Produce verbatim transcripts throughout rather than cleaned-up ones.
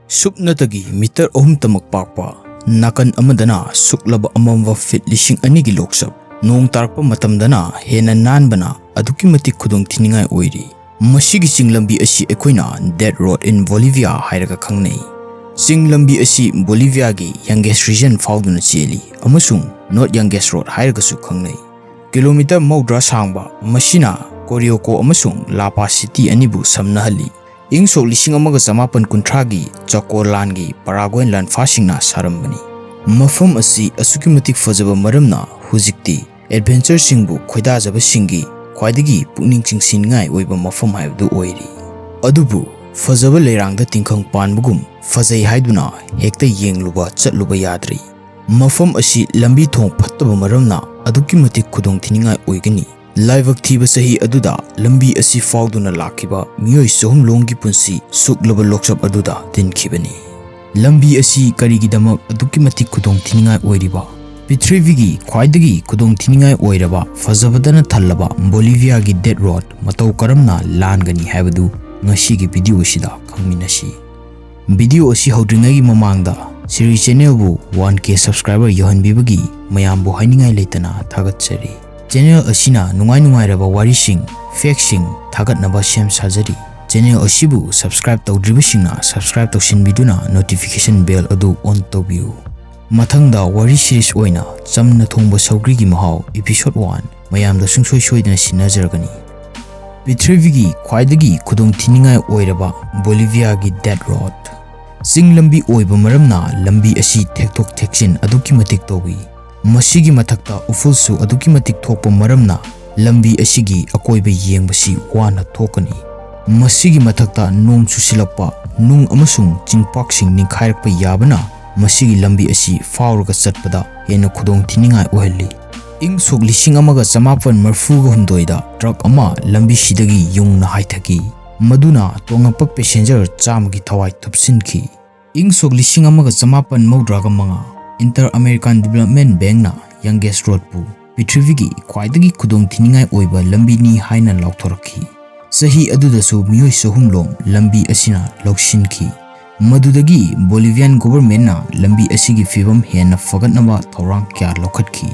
ꯁꯨꯞꯅꯇꯒꯤ ꯃꯤꯇꯔ ꯑꯍꯨꯝꯇꯃꯛ ꯄꯥꯛꯄ, ꯅꯥꯀꯟ ꯑꯃꯗꯅ ꯁꯨꯛꯂꯕ ꯑꯃꯝꯕ ꯐꯤꯠ ꯂꯤꯁꯤꯡ ꯑꯅꯤꯒꯤ ꯂꯣꯛꯆꯞ, ꯅꯣꯡ ꯇꯥꯔꯛꯄ ꯃꯇꯝꯗꯅ ꯍꯦꯟꯅ ꯅꯥꯟꯕꯅ ꯑꯗꯨꯛꯀꯤ ꯃꯇꯤꯛ ꯈꯨꯗꯣꯡ ꯊꯤꯅꯤꯡꯉꯥꯏ ꯑꯣꯏꯔꯤ꯫ ꯃꯁꯤꯒꯤ ꯆꯤꯡ ꯂꯝꯕꯤ ꯑꯁꯤ ꯑꯩꯈꯣꯏꯅ Death Road in Bolivia ꯍꯥꯏꯔꯒ ꯈꯪꯅꯩ꯫ ꯆꯤꯡ ꯂꯝꯕꯤ ꯑꯁꯤ ꯕꯣꯂꯤꯚꯤꯌꯥꯒꯤ Yangtze Region ꯐꯥꯎꯗꯨꯅ ꯆꯦꯜꯂꯤ ꯑꯃꯁꯨꯡ North Yangtze Road ꯍꯥꯏꯔꯒꯁꯨ ꯈꯪꯅꯩ꯫ ꯀꯤꯂꯣꯃꯤꯇꯔ ꯃꯧꯗ꯭ꯔꯥ ꯁꯥꯡꯕ ꯃꯁꯤꯅ ꯀꯣꯔꯤꯌꯣꯀꯣ ꯑꯃꯁꯨꯡ ꯂꯥ ꯄꯥꯁ ꯁꯤꯇꯤ ꯑꯅꯤꯕꯨ ꯁꯝꯅꯍꯜꯂꯤ꯫ ꯏꯪ ꯁꯣꯛ ꯂꯤꯁꯤꯡ ꯑꯃꯒ ꯆꯃꯥꯄꯟ ꯀꯨꯟꯊ꯭ꯔꯥꯒꯤ ꯆꯥꯀꯣ ꯂꯥꯟꯒꯤ ꯄꯔꯥꯒ꯭ꯋꯦꯟ ꯂꯥꯟꯐꯥꯁꯤꯡꯅ ꯁꯥꯔꯝꯕꯅꯤ꯫ ꯃꯐꯝ ꯑꯁꯤ ꯑꯁꯨꯛꯀꯤ ꯃꯇꯤꯛ ꯐꯖꯕ ꯃꯔꯝꯅ ꯍꯧꯖꯤꯛꯇꯤ ꯑꯦꯗꯚꯦꯟꯆꯔꯁꯤꯡꯕꯨ ꯈꯣꯏꯗꯥꯖꯕꯁꯤꯡꯒꯤ ꯈ꯭ꯋꯥꯏꯗꯒꯤ ꯄꯨꯛꯅꯤꯡ ꯆꯤꯡꯁꯤꯟꯅꯤꯡꯉꯥꯏ ꯑꯣꯏꯕ ꯃꯐꯝ ꯍꯥꯏꯕꯗꯨ ꯑꯣꯏꯔꯤ꯫ ꯑꯗꯨꯕꯨ ꯐꯖꯕ ꯂꯩꯔꯥꯡꯗ ꯇꯤꯡꯈꯪ ꯄꯥꯟꯕꯒꯨꯝ ꯐꯖꯩ ꯍꯥꯏꯗꯨꯅ ꯍꯦꯛꯇ ꯌꯦꯡꯂꯨꯕ ꯆꯠꯂꯨꯕ ꯌꯥꯗ꯭ꯔꯤ꯫ ꯃꯐꯝ ꯑꯁꯤ ꯂꯝꯕꯤ ꯊꯣꯡ ꯐꯠꯇꯕ ꯃꯔꯝꯅ ꯑꯗꯨꯛꯀꯤ ꯃꯇꯤꯛ ꯈꯨꯗꯣꯡ ꯊꯤꯅꯤꯡꯉꯥꯏ ꯑꯣꯏꯒꯅꯤ꯫ ꯂꯥꯏꯕꯛ ꯊꯤꯕ ꯆꯍꯤ ꯑꯗꯨꯗ ꯂꯝꯕꯤ ꯑꯁꯤ ꯐꯥꯎꯗꯨꯅ ꯂꯥꯛꯈꯤꯕ ꯃꯤꯑꯣꯏ ꯆꯍꯨꯝ ꯂꯣꯝꯒꯤ ꯄꯨꯟꯁꯤ ꯁꯨꯛꯂꯕ ꯂꯣꯛꯆꯞ ꯑꯗꯨꯗ ꯇꯤꯟꯈꯤꯕꯅꯤ꯫ ꯂꯝꯕꯤ ꯑꯁꯤ ꯀꯔꯤꯒꯤꯗꯃꯛ ꯑꯗꯨꯛꯀꯤ ꯃꯇꯤꯛ ꯈꯨꯗꯣꯡ ꯊꯤꯅꯤꯡꯉꯥꯏ ꯑꯣꯏꯔꯤꯕ? ꯄ꯭ꯔꯤꯊꯤꯕꯤꯒꯤ ꯈ꯭ꯋꯥꯏꯗꯒꯤ ꯈꯨꯗꯣꯡ ꯊꯤꯅꯤꯡꯉꯥꯏ ꯑꯣꯏꯔꯕ ꯐꯖꯕꯗꯅ ꯊꯜꯂꯕ ꯕꯣꯂꯤꯚꯤꯌꯥꯒꯤ Death Road ꯃꯇꯧ ꯀꯔꯝꯅ ꯂꯥꯟꯒꯅꯤ ꯍꯥꯏꯕꯗꯨ ꯉꯁꯤꯒꯤ ꯚꯤꯗꯤꯑꯣ ꯑꯁꯤꯗ ꯈꯪꯃꯤꯟꯅꯁꯤ꯫ ꯚꯤꯗꯤꯑꯣ ꯑꯁꯤ ꯍꯧꯗ꯭ꯔꯤꯉꯩꯒꯤ ꯃꯃꯥꯡꯗ ꯁꯤꯔꯤ ꯆꯦꯅꯦꯜꯕꯨ ꯋꯥꯟ ꯀꯦ ꯁꯕꯁꯀ꯭ꯔꯥꯏꯕꯔ ꯌꯧꯍꯟꯕꯤꯕꯒꯤ ꯃꯌꯥꯝꯕꯨ ꯍꯥꯏꯅꯤꯡꯉꯥꯏ ꯂꯩꯇꯅ ꯊꯥꯒꯠꯆꯔꯤ꯫ ꯆꯦꯅꯦꯜ ꯑꯁꯤꯅ ꯅꯨꯡꯉꯥꯏ ꯅꯨꯡꯉꯥꯏꯔꯕ ꯋꯥꯔꯤꯁꯤꯡ, ꯐꯦꯛꯁꯤꯡ ꯊꯥꯒꯠꯅꯕ ꯁꯦꯝ ꯁꯥꯖꯔꯤ꯫ ꯆꯦꯅꯦꯜ ꯑꯁꯤꯕꯨ ꯁꯕꯁꯀ꯭ꯔꯥꯏꯕ ꯇꯧꯗ꯭ꯔꯤꯕꯁꯤꯡꯅ ꯁꯕꯁꯀ꯭ꯔꯥꯏꯕ ꯇꯧꯁꯤꯟꯕꯤꯗꯨꯅ ꯅꯣꯇꯤꯐꯤꯀꯦꯁꯟ ꯕꯦꯜ ꯑꯗꯨ ꯑꯣꯟ ꯇꯧꯕꯤꯌꯨ꯫ ꯃꯊꯪꯗ ꯋꯥꯔꯤ ꯁꯤꯔꯤꯁ ꯑꯣꯏꯅ ꯆꯝꯅ ꯊꯣꯡꯕ ꯁꯧꯒ꯭ꯔꯤꯒꯤ ꯃꯍꯥꯎ ꯏꯄꯤꯁꯣꯗ ꯋꯥꯟ ꯃꯌꯥꯝꯗ ꯁꯨꯡꯁꯣꯏ ꯁꯣꯏꯗꯅ ꯁꯤꯟꯅꯖꯔꯒꯅꯤ꯫ ꯄ꯭ꯔꯤꯊꯤꯕꯤꯒꯤ ꯈ꯭ꯋꯥꯏꯗꯒꯤ ꯈꯨꯗꯣꯡ ꯊꯤꯅꯤꯡꯉꯥꯏ ꯑꯣꯏꯔꯕ ꯕꯣꯂꯤꯚꯤꯌꯥꯒꯤ Death Road꯫ ꯆꯤꯡ ꯂꯝꯕꯤ ꯑꯣꯏꯕ ꯃꯔꯝꯅ ꯂꯝꯕꯤ ꯑꯁꯤ ꯊꯦꯛꯇꯣꯛ ꯊꯦꯛꯆꯤꯟ ꯑꯗꯨꯛꯀꯤ ꯃꯇꯤꯛ ꯇꯧꯏ꯫ ꯃꯁꯤꯒꯤ ꯃꯊꯛꯇ ꯎꯐꯨꯜꯁꯨ ꯑꯗꯨꯛꯀꯤ ꯃꯇꯤꯛ ꯊꯣꯛꯄ ꯃꯔꯝꯅ ꯂꯝꯕꯤ ꯑꯁꯤꯒꯤ ꯑꯀꯣꯏꯕ ꯌꯦꯡꯕꯁꯤ ꯋꯥꯅ ꯊꯣꯛꯀꯅꯤ꯫ ꯃꯁꯤꯒꯤ ꯃꯊꯛꯇ ꯅꯣꯡ ꯆꯨꯁꯤꯜꯂꯛꯄ, ꯅꯨꯡ ꯑꯃꯁꯨꯡ ꯆꯤꯡꯄꯥꯛꯁꯤꯡ ꯅꯤꯡꯈꯥꯏꯔꯛꯄ ꯌꯥꯕꯅ ꯃꯁꯤꯒꯤ ꯂꯝꯕꯤ ꯑꯁꯤ ꯐꯥꯎꯔꯒ ꯆꯠꯄꯗ ꯍꯦꯟꯅ ꯈꯨꯗꯣꯡ ꯊꯤꯅꯤꯡꯉꯥꯏ ꯑꯣꯏꯍꯜꯂꯤ꯫ ꯏꯪ ꯁꯣꯛ ꯂꯤꯁꯤꯡ ꯑꯃꯒ ꯆꯃꯥꯄꯟ ꯃꯔꯤꯐꯨꯒ ꯍꯨꯝꯗꯣꯏꯗ ꯇ꯭ꯔꯛ ꯑꯃ ꯂꯝꯕꯤꯁꯤꯗꯒꯤ ꯌꯨꯡꯅ ꯍꯥꯏꯊꯈꯤ, ꯃꯗꯨꯅ ꯇꯣꯡꯂꯛꯄ ꯄꯦꯁꯦꯟꯖꯔ ꯆꯥꯝꯃꯒꯤ ꯊꯋꯥꯏ ꯊꯨꯞꯁꯤꯟꯈꯤ꯫ ꯏꯪ ꯁꯣꯛ ꯂꯤꯁꯤꯡ ꯑꯃꯒ ꯆꯃꯥꯄꯟ ꯃꯧꯗ꯭ꯔꯥꯒ ꯃꯉꯥ, Inter American Development Bankꯅ Yangtze Roadꯄꯨ ꯄ꯭ꯔꯤꯊꯤꯕꯤꯒꯤ ꯈ꯭ꯋꯥꯏꯗꯒꯤ ꯈꯨꯗꯣꯡ ꯊꯤꯅꯤꯡꯉꯥꯏ ꯑꯣꯏꯕ ꯂꯝꯕꯤꯅꯤ ꯍꯥꯏꯅ ꯂꯥꯎꯊꯣꯔꯛꯈꯤ꯫ ꯆꯍꯤ ꯑꯗꯨꯗꯁꯨ ꯃꯤꯑꯣꯏ ꯆꯍꯨꯝ ꯂꯣꯝ ꯂꯝꯕꯤ ꯑꯁꯤꯅ ꯂꯧꯁꯤꯟꯈꯤ꯫ ꯃꯗꯨꯗꯒꯤ Bolivian governmentꯅ ꯂꯝꯕꯤ ꯑꯁꯤꯒꯤ ꯐꯤꯕꯝ ꯍꯦꯟꯅ ꯐꯒꯠꯅꯕ ꯊꯧꯔꯥꯡ ꯀꯌꯥ ꯂꯧꯈꯠꯈꯤ꯫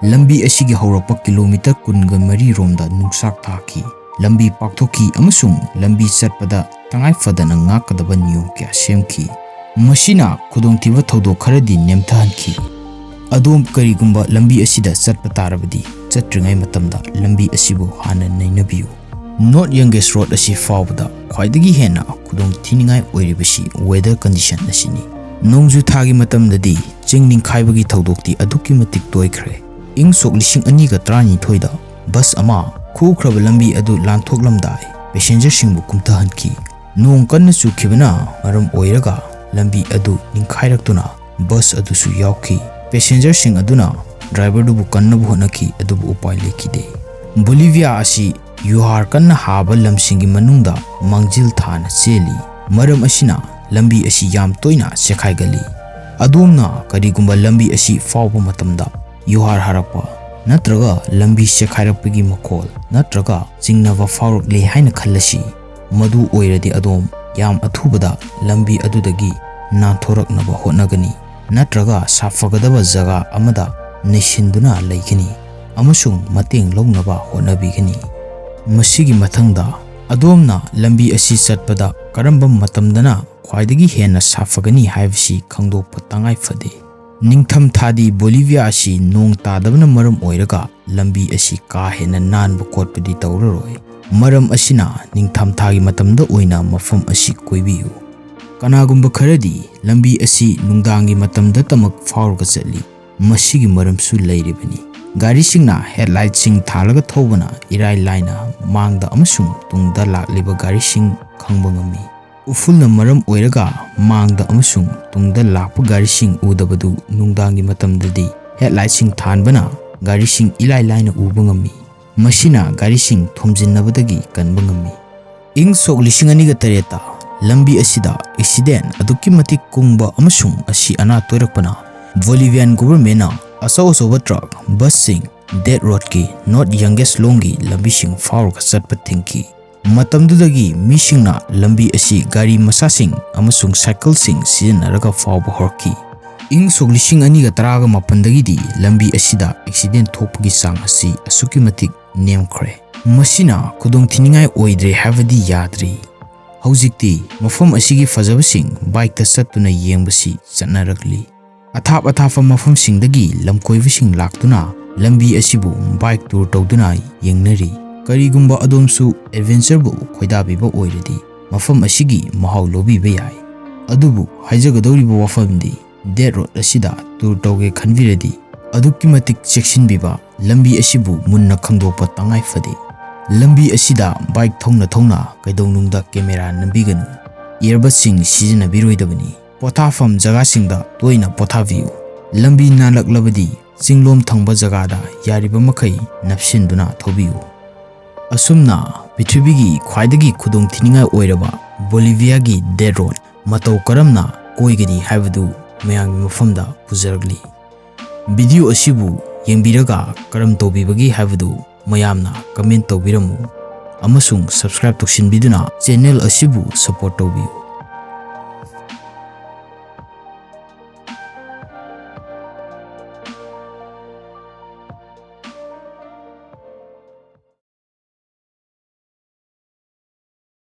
ꯂꯝꯕꯤ ꯑꯁꯤꯒꯤ ꯍꯧꯔꯛꯄ ꯀꯤꯂꯣꯃꯤꯇꯔ ꯀꯨꯟꯒ ꯃꯔꯤ ꯔꯣꯝꯗ ꯅꯨꯡꯁꯥꯛ ꯊꯥꯈꯤ꯫ ꯂꯝꯕꯤ ꯄꯥꯛꯊꯣꯛꯈꯤ ꯑꯃꯁꯨꯡ ꯂꯝꯕꯤ ꯆꯠꯄꯗ ꯇꯉꯥꯏ ꯐꯗꯅ ꯉꯥꯛꯀꯗꯕ ꯅꯤꯌꯣꯝ ꯀꯌꯥ ꯁꯦꯝꯈꯤ꯫ ꯃꯁꯤꯅ ꯈꯨꯗꯣꯡꯊꯤꯕ ꯊꯧꯗꯣꯛ ꯈꯔꯗꯤ ꯅꯦꯝꯊꯍꯟꯈꯤ꯫ ꯑꯗꯣꯝ ꯀꯔꯤꯒꯨꯝꯕ ꯂꯝꯕꯤ ꯑꯁꯤꯗ ꯆꯠꯄ ꯇꯥꯔꯕꯗꯤ, ꯆꯠꯇ꯭ꯔꯤꯉꯩ ꯃꯇꯝꯗ ꯂꯝꯕꯤ ꯑꯁꯤꯕꯨ ꯍꯥꯟꯅ ꯅꯩꯅꯕꯤꯌꯨ꯫ North Youngest Road ꯑꯁꯤ ꯐꯥꯎꯕꯗ ꯈ꯭ꯋꯥꯏꯗꯒꯤ ꯍꯦꯟꯅ ꯈꯨꯗꯣꯡꯊꯤꯅꯤꯡꯉꯥꯏ ꯑꯣꯏꯔꯤꯕꯁꯤ weather condition ꯑꯁꯤꯅꯤ꯫ ꯅꯣꯡꯖꯨ ꯊꯥꯒꯤ ꯃꯇꯝꯗꯗꯤ ꯆꯤꯡ ꯅꯤꯡꯈꯥꯏꯕꯒꯤ ꯊꯧꯗꯣꯛꯇꯤ ꯑꯗꯨꯛꯀꯤ ꯃꯇꯤꯛ ꯇꯣꯏꯈ꯭ꯔꯦ꯫ ꯏꯪ ꯁꯣꯛ ꯂꯤꯁꯤꯡ ꯑꯅꯤꯒ ꯇꯔꯥꯅꯤꯊꯣꯏꯗ bus ꯑꯃ ꯈꯨꯈ꯭ꯔꯕ ꯂꯝꯕꯤ ꯑꯗꯨ ꯂꯥꯟꯊꯣꯛꯂꯝꯗꯥꯏ passengerꯁꯤꯡꯕꯨ ꯀꯨꯝꯊꯍꯟꯈꯤ꯫ ꯅꯣꯡ ꯀꯟꯅ ꯆꯨꯈꯤꯕꯅ ꯃꯔꯝ ꯑꯣꯏꯔꯒ ꯂꯝꯕꯤ ꯑꯗꯨ ꯅꯤꯡꯈꯥꯏꯔꯛꯇꯨꯅ bus ꯑꯗꯨꯁꯨ ꯌꯥꯎꯈꯤ꯫ Passengerꯁꯤꯡ ꯑꯗꯨꯅ driverꯗꯨꯕꯨ ꯀꯟꯅꯕ ꯍꯣꯠꯅꯈꯤ, ꯑꯗꯨꯕꯨ ꯎꯄꯥꯏ ꯂꯩꯈꯤꯗꯦ꯫ Bolivia ꯑꯁꯤ ꯌꯨꯍꯥꯔ ꯀꯟꯅ ꯍꯥꯕ ꯂꯝꯁꯤꯡꯒꯤ ꯃꯅꯨꯡꯗ ꯃꯥꯡꯖꯤꯜ ꯊꯥꯅ ꯆꯦꯜꯂꯤ꯫ ꯃꯔꯝ ꯑꯁꯤꯅ ꯂꯝꯕꯤ ꯑꯁꯤ ꯌꯥꯝ ꯇꯣꯏꯅ ꯆꯦꯈꯥꯏꯒꯜꯂꯤ꯫ ꯑꯗꯣꯝꯅ ꯀꯔꯤꯒꯨꯝꯕ ꯂꯝꯕꯤ ꯑꯁꯤ ꯐꯥꯎꯕ ꯃꯇꯝꯗ ꯌꯨꯍꯥꯔ ꯍꯥꯔꯛꯄ ꯅꯠꯇ꯭ꯔꯒ ꯂꯝꯕꯤ ꯆꯦꯈꯥꯏꯔꯛꯄꯒꯤ ꯃꯈꯣꯜ ꯅꯠꯇ꯭ꯔꯒ ꯆꯤꯡꯅꯕ ꯐꯥꯎꯔꯛꯂꯦ ꯍꯥꯏꯅ ꯈꯜꯂꯁꯤ, ꯃꯗꯨ ꯑꯣꯏꯔꯗꯤ ꯑꯗꯣꯝ ꯌꯥꯝ ꯑꯊꯨꯕꯗ ꯂꯝꯕꯤ ꯑꯗꯨꯗꯒꯤ ꯅꯥꯟꯊꯣꯔꯛꯅꯕ ꯍꯣꯠꯅꯒꯅꯤ ꯅꯠꯇ꯭ꯔꯒ ꯁꯥꯐꯒꯗꯕ ꯖꯒꯥ ꯑꯃꯗ ꯅꯩꯁꯤꯟꯗꯨꯅ ꯂꯩꯒꯅꯤ ꯑꯃꯁꯨꯡ ꯃꯇꯦꯡ ꯂꯧꯅꯕ ꯍꯣꯠꯅꯕꯤꯒꯅꯤ꯫ ꯃꯁꯤꯒꯤ ꯃꯊꯪꯗ, ꯑꯗꯣꯝꯅ ꯂꯝꯕꯤ ꯑꯁꯤ ꯆꯠꯄꯗ ꯀꯔꯝꯕ ꯃꯇꯝꯗꯅ ꯈ꯭ꯋꯥꯏꯗꯒꯤ ꯍꯦꯟꯅ ꯁꯥꯐꯒꯅꯤ ꯍꯥꯏꯕꯁꯤ ꯈꯪꯗꯣꯛꯄ ꯇꯉꯥꯏ ꯐꯗꯦ꯫ ꯅꯤꯡꯊꯝ ꯊꯥꯗꯤ Bolivia ꯑꯁꯤ ꯅꯣꯡ ꯇꯥꯗꯕꯅ ꯃꯔꯝ ꯑꯣꯏꯔꯒ ꯂꯝꯕꯤ ꯑꯁꯤ ꯀꯥ ꯍꯦꯟꯅ ꯅꯥꯟꯕ ꯈꯣꯠꯄꯗꯤ ꯇꯧꯔꯔꯣꯏ꯫ ꯃꯔꯝ ꯑꯁꯤꯅ ꯅꯤꯡꯊꯝ ꯊꯥꯒꯤ ꯃꯇꯝꯗ ꯑꯣꯏꯅ ꯃꯐꯝ ꯑꯁꯤ ꯀꯣꯏꯕꯤꯌꯨ꯫ ꯀꯅꯥꯒꯨꯝꯕ ꯈꯔꯗꯤ ꯂꯝꯕꯤ ꯑꯁꯤ ꯅꯨꯡꯗꯥꯡꯒꯤ ꯃꯇꯝꯗꯇꯃꯛ ꯐꯥꯎꯔꯒ ꯆꯠꯂꯤ꯫ ꯃꯁꯤꯒꯤ ꯃꯔꯝꯁꯨ ꯂꯩꯔꯤꯕꯅꯤ꯫ ꯒꯥꯔꯤꯁꯤꯡꯅ headlightꯁꯤꯡ ꯊꯥꯜꯂꯒ ꯊꯧꯕꯅ ꯏꯔꯥꯏ ꯂꯥꯏꯅ ꯃꯥꯡꯗ ꯑꯃꯁꯨꯡ ꯇꯨꯡꯗ ꯂꯥꯛꯂꯤꯕ ꯒꯥꯔꯤꯁꯤꯡ ꯈꯪꯕ ꯉꯝꯃꯤ꯫ ꯎꯐꯨꯜꯅ ꯃꯔꯝ ꯑꯣꯏꯔꯒ ꯃꯥꯡꯗ ꯑꯃꯁꯨꯡ ꯇꯨꯡꯗ ꯂꯥꯛꯄ ꯒꯥꯔꯤꯁꯤꯡ ꯎꯗꯕꯗꯨ ꯅꯨꯡꯗꯥꯡꯒꯤ ꯃꯇꯝꯗꯗꯤ headlightꯁꯤꯡ ꯊꯥꯟꯕꯅ ꯒꯥꯔꯤꯁꯤꯡ ꯏꯂꯥꯏ ꯂꯥꯏꯅ ꯎꯕ ꯉꯝꯃꯤ꯫ ꯃꯁꯤꯅ ꯒꯥꯔꯤꯁꯤꯡ ꯊꯣꯝꯖꯤꯟꯅꯕꯗꯒꯤ ꯀꯟꯕ ꯉꯝꯃꯤ꯫ ꯏꯪ ꯁꯣꯛ ꯂꯤꯁꯤꯡ ꯑꯅꯤꯒ ꯇꯔꯦꯠꯇ ꯂꯝꯕꯤ ꯑꯁꯤꯗ accident ꯑꯗꯨꯛꯀꯤ ꯃꯇꯤꯛ ꯀꯨꯡꯕ ꯑꯃꯁꯨꯡ ꯑꯁꯤ ꯑꯅꯥ ꯇꯣꯏꯔꯛꯄꯅ Bolivian governmentꯅ ꯑꯆꯧ ꯑꯆꯧꯕ truck, busꯁꯤꯡ dirt roadꯀꯤ North Youngest Longꯒꯤ ꯂꯝꯕꯤꯁꯤꯡ ꯐꯥꯎꯔꯒ ꯆꯠꯄ ꯊꯤꯡꯈꯤ꯫ ꯃꯇꯝꯗꯨꯗꯒꯤ ꯃꯤꯁꯤꯡꯅ ꯂꯝꯕꯤ ꯑꯁꯤ ꯒꯥꯔꯤ ꯃꯆꯥꯁꯤꯡ ꯑꯃꯁꯨꯡ ꯁꯥꯏꯀꯜꯁꯤꯡ ꯁꯤꯖꯤꯟꯅꯔꯒ ꯐꯥꯎꯕ ꯍꯧꯔꯛꯈꯤ꯫ ꯏꯪ ꯁꯣꯛ ꯂꯤꯁꯤꯡ ꯑꯅꯤꯒ ꯇꯔꯥꯒ ꯃꯥꯄꯟꯗꯒꯤꯗꯤ ꯂꯝꯕꯤ ꯑꯁꯤꯗ ꯑꯦꯛꯁꯤꯗꯦꯟ ꯊꯣꯛꯄꯒꯤ ꯆꯥꯡ ꯑꯁꯤ ꯑꯁꯨꯛꯀꯤ ꯃꯇꯤꯛ ꯅꯦꯝꯈ꯭ꯔꯦ꯫ ꯃꯁꯤꯅ ꯈꯨꯗꯣꯡꯊꯤꯅꯤꯡꯉꯥꯏ ꯑꯣꯏꯗ꯭ꯔꯦ ꯍꯥꯏꯕꯗꯤ ꯌꯥꯗ꯭ꯔꯤ꯫ ꯍꯧꯖꯤꯛꯇꯤ ꯃꯐꯝ ꯑꯁꯤꯒꯤ ꯐꯖꯕꯁꯤꯡ ꯕꯥꯏꯛꯇ ꯆꯠꯇꯨꯅ ꯌꯦꯡꯕꯁꯤ ꯆꯠꯅꯔꯛꯂꯤ꯫ ꯑꯊꯥꯞ ꯑꯊꯥꯞꯄ ꯃꯐꯝꯁꯤꯡꯗꯒꯤ ꯂꯝꯀꯣꯏꯕꯁꯤꯡ ꯂꯥꯛꯇꯨꯅ ꯂꯝꯕꯤ ꯑꯁꯤꯕꯨ ꯕꯥꯏꯛ ꯇꯨꯔ ꯇꯧꯗꯨꯅ ꯌꯦꯡꯅꯔꯤ꯫ ꯀꯔꯤꯒꯨꯝꯕ ꯑꯗꯣꯝꯁꯨ ꯑꯦꯗꯚꯦꯟꯆꯔꯕꯨ ꯈꯣꯏꯗꯥꯕꯤꯕ ꯑꯣꯏꯔꯗꯤ ꯃꯐꯝ ꯑꯁꯤꯒꯤ ꯃꯍꯥꯎ ꯂꯧꯕꯤꯕ ꯌꯥꯏ꯫ ꯑꯗꯨꯕꯨ ꯍꯥꯏꯖꯒꯗꯧꯔꯤꯕ ꯋꯥꯐꯝꯗꯤ ꯗꯦꯠ ꯔꯣꯗ ꯑꯁꯤꯗ ꯇꯨꯔ ꯇꯧꯒꯦ ꯈꯟꯕꯤꯔꯗꯤ ꯑꯗꯨꯛꯀꯤ ꯃꯇꯤꯛ ꯆꯦꯛꯁꯤꯟꯕꯤꯕ, ꯂꯝꯕꯤ ꯑꯁꯤꯕꯨ ꯃꯨꯟꯅ ꯈꯪꯗꯣꯛꯄ ꯇꯉꯥꯏ ꯐꯗꯦ꯫ ꯂꯝꯕꯤ ꯑꯁꯤꯗ ꯕꯥꯏꯛ ꯊꯧꯅ ꯊꯧꯅ ꯀꯩꯗꯧꯅꯨꯡꯗ ꯀꯦꯃꯦꯔꯥ ꯅꯝꯕꯤꯒꯅꯨ꯫ ꯏꯌꯔꯕꯗꯁꯤꯡ ꯁꯤꯖꯤꯟꯅꯕꯤꯔꯣꯏꯗꯕꯅꯤ꯫ ꯄꯣꯊꯥꯐꯝ ꯖꯒꯥꯁꯤꯡꯗ ꯇꯣꯏꯅ ꯄꯣꯊꯥꯕꯤꯌꯨ꯫ ꯂꯝꯕꯤ ꯅꯥꯜꯂꯛꯂꯕꯗꯤ ꯆꯤꯡꯂꯣꯝ ꯊꯪꯕ ꯖꯒꯥꯗ ꯌꯥꯔꯤꯕ ꯃꯈꯩ ꯅꯞꯁꯤꯟꯗꯨꯅ ꯊꯧꯕꯤꯌꯨ꯫ ꯑꯁꯨꯝꯅ ꯄ꯭ꯔꯤꯊꯤꯕꯤꯒꯤ ꯈ꯭ꯋꯥꯏꯗꯒꯤ ꯈꯨꯗꯣꯡꯊꯤꯅꯤꯡꯉꯥꯏ ꯑꯣꯏꯔꯕ ꯕꯣꯂꯤꯚꯤꯌꯥꯒꯤ ꯗꯦꯠ ꯔꯣꯗ ꯃꯇꯧ ꯀꯔꯝꯅ ꯀꯣꯏꯒꯅꯤ ꯍꯥꯏꯕꯗꯨ ꯃꯌꯥꯝꯒꯤ ꯃꯐꯝꯗ ꯄꯨꯖꯔꯛꯂꯤ꯫ ꯚꯤꯗꯤꯑꯣ ꯑꯁꯤꯕꯨ ꯌꯦꯡꯕꯤꯔꯒ ꯀꯔꯝ ꯇꯧꯕꯤꯕꯒꯦ ꯍꯥꯏꯕꯗꯨ ꯃꯌꯥꯝꯅ ꯀꯃꯦꯟ ꯇꯧꯕꯤꯔꯝꯃꯨ ꯑꯃꯁꯨꯡ ꯁꯕꯁꯀ꯭ꯔꯥꯏꯕ ꯇꯧꯁꯤꯟꯕꯤꯗꯨꯅ ꯆꯦꯅꯦꯜ ꯑꯁꯤꯕꯨ ꯁꯄꯣꯔꯠ ꯇꯧꯕꯤꯌꯨ꯫